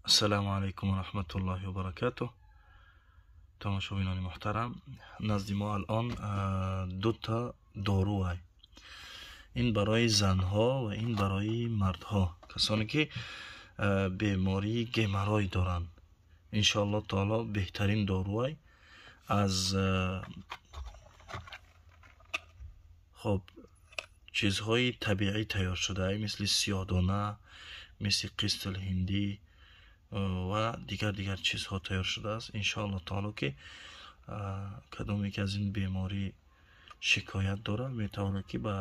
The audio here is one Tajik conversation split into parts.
Ассалому алайкум ва раҳматуллоҳи ва баракатуҳ. Тамошобинони муҳтарам, назди мо алон дута дору ай. Ин барои занҳо ва ин барои мардҳо, касоне ки бемории геморрой доранд. Иншоаллоҳ таоло беҳтарин дору ай аз хоб чизҳои табиӣ тайёр шуда, мисли сиёҳдона, мисли қистл ҳиндӣ ва дигар чизҳо тайёр шудааст. Иншоаллоҳ таоло ки кадоме ки аз ин беморӣ шикоят дорад, метавонад ки ба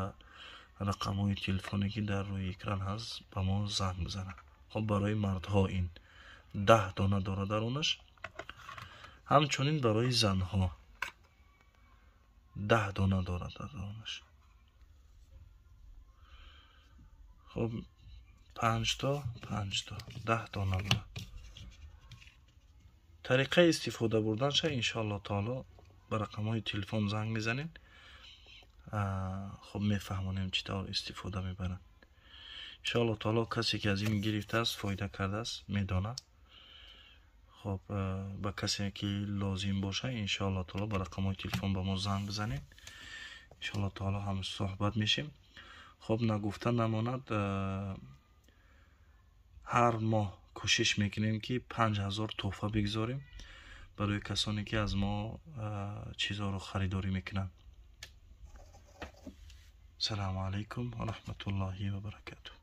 рақамҳои телефоне ки дар рӯи экран ҳаст ба мо занг бизанад. Хоб, барои мардҳо ин 10 дона дорад дарунаш, ҳамчунин барои занҳо 10 дона дорад дар дарунаш. Хоб, 5 то, 5 то, 10 дона дорад. Тариқаи истифода бурданша иншоаллоҳ таоло ба рақамҳои телефон занг мезанед. Хоб, мефаҳмонем чӣ тавр истифода мебаранд. Иншоаллоҳ таоло касе ки аз ин гирифтааст, фоида кардааст, медонад. Хоб, ба касе ки лозим боша, иншоаллоҳ таоло ба рақамҳои телефон ба мо занг бизанед. Иншоаллоҳ таоло ҳам суҳбат мешем. Хоб, нагуфта намонад, ҳар моҳ кӯшиш мекунем ки 5000 тӯҳфа бигзорем барои касоне ки аз мо чизҳоро харидорӣ мекунанд. Салому алайкум ва раҳматуллоҳи ва баракатуҳ.